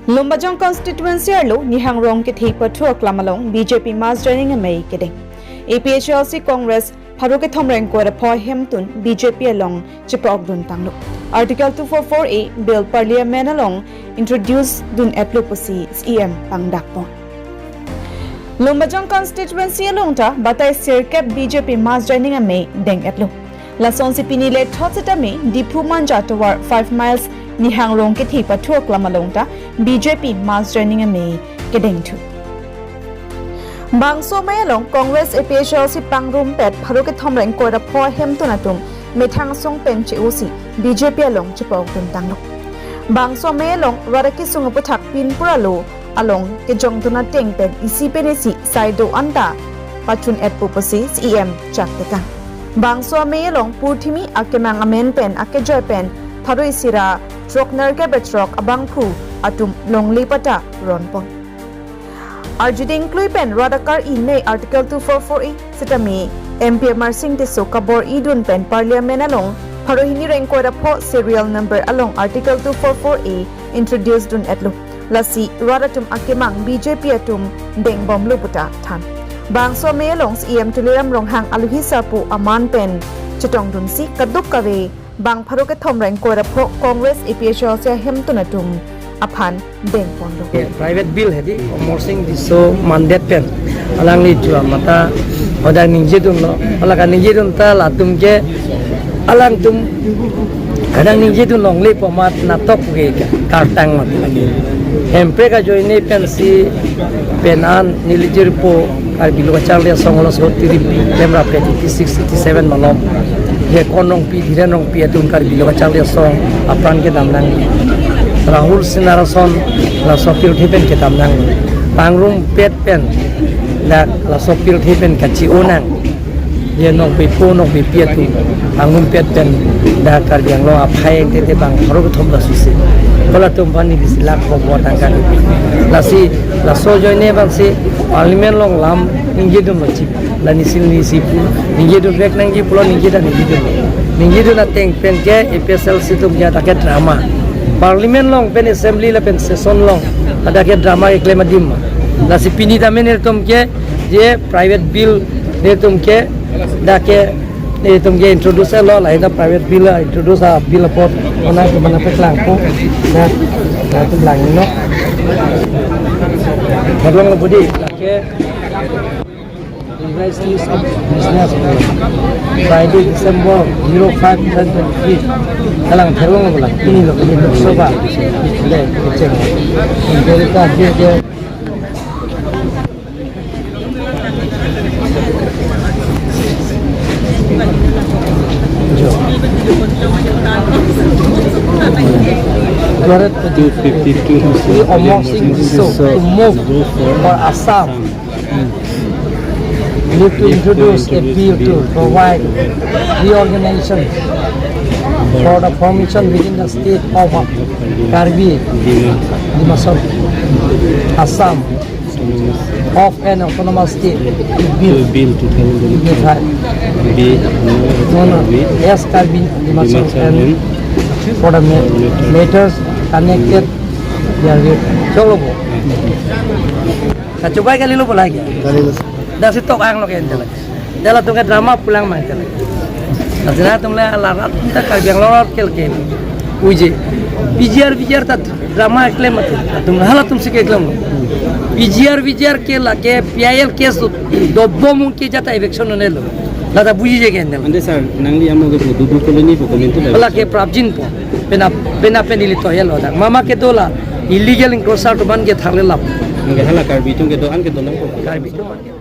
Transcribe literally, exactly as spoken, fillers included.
Lumbajong constituency arlo Nihang Rong kethe pathu aklam along B J P mass joining amei kedeng. A P H L C Congress pharo kethom ingkoi ra pho ahemtun B J P along chepa-okdun tanglo. Article two four four A bill Parliament along introduce dun-etlo pusi C E M pangdakpon. Lumbajong constituency along ta batai sirkep B J P mass joining amei deng-etlo. Lasonsi pini lethot setame Diphu Manja tovar five miles Nihang Rong kethe pathu aklam along ta B J P mass joining amei kedengthu. Bangso amei along Congress A P H L C pangrumpet pharo kethom ingkoi ra pho ahemtun atum methang asong pen che-osi B J P along chepa-okdun tanglo. Bangso amei along rat akesung aputhak pinpur alo along kejongdun ateng pen isi pen isi sai do-an ta pachun-etpo pusi C E M chaktekang. Bangso amei along purthimi akemang amen pen akejoi pen pharo isi ra throk nerkep ra throk abangphu atum longle pata ronpon. Arjuding klui pen rat akar-i nei Article two four four A setame M P Amarsing Tisso kabor-idun pen Parliament along pharo hini ra ingkoi ra pho serial number along Article two four four A introduce dun-etlo. Lasi rat atum akemang B J P atum dengbomlo puta than. Bangso amei along C E M Tuliram Ronghang aluhi sarpo aman pen chetongdunsi kadokave bang pharo kethom ra ingkoi ra pho Congress A P H L C ahemtun atum aphan dengponlo. Private bill hedi Amarsing Tisso mandet pen alangli chua mata hodak ningjedunlo, hala kaningjedun ta latum ke alangtum kadang ningjedun longle pu amat natok ke kartang mat lagi. Hemprek ajoine pensi pen an neli jirpo Karbi Lo Kacharli Asong halaso tirim pi, tem rap ke eighty six, eighty seven malom. Ye Kon Rongpi, Dhiren Rongpi atum Karbi Lo Kacharli Asong apran kedam nang. Rahul Singh Narason laso pirthe pen kedam nang. Pangrumpet pen dak laso pirthe pen kachi-o nang. Ye nongpipo nongpipi atum pangrumpet pen dak Karbi Anglong aphai tete bang pharo kethom ta susi. Hala atum aphan neli isi lakh kobo tangka nangpi. Lasi laso ajoine bangsi Parliament along lam ningjedunlo chip. La nisi nisi pu ningjedun vek nangji pulo ningje ta ningjedunlo. Ningjedun ateng pen ke A P H L C atum ke dak ke drama. Parliament along pen assembly lapen session along dak ke drama keklem adim ma. Lasi pini tame nelitum ke je private bill nelitum ke dak ke nelitum ke introduce lo, lahai ta private bill introduce a bill apot ona ke mana peklangpo. Na, na tum langnon. Kadang lo budi dak ke Revised List of Business, Friday, December zero five twenty twenty-three. Kalang theklonglo lang. Pini lo, pini Lok Sabha. Le, kecheng. Dari tadi dia. Jo. Two fifty-two. We almost think so. To move for Assam. Move to introduce a bill to provide reorganization for the formation within the state of Karbi, Dimasa, Assam, of an autonomous state. Bill. Bill two thousand twenty-five. Be, no, no, as Karbi Dimasa and for the ma-, matters connected therewith. Choklo bo. Kachobai kalilo pu lake. Kalilo. Dak si tok anglo ke entel. Dak latum ke drama pulang ma entel. Dak si latum le ala rat ta Karbi Anglong rat kel ke. Uje. P G R, P G R ta drama keklem atum. Latum halatum si keklem. P G R, P G R ke lake P I L case dobom ke jata eviction nelo. Lata bujije ke entel. Ante sir, nangli amo ke dudu colony pu comment tu lagi. Lake prapjin po. Pena, pena pen ili toyelo dak. Mama ke dola illegal encroacher atum an ke tharle lap. Nangke hala Karbi atum ke do-an ke dolang po. Karbi atum an ke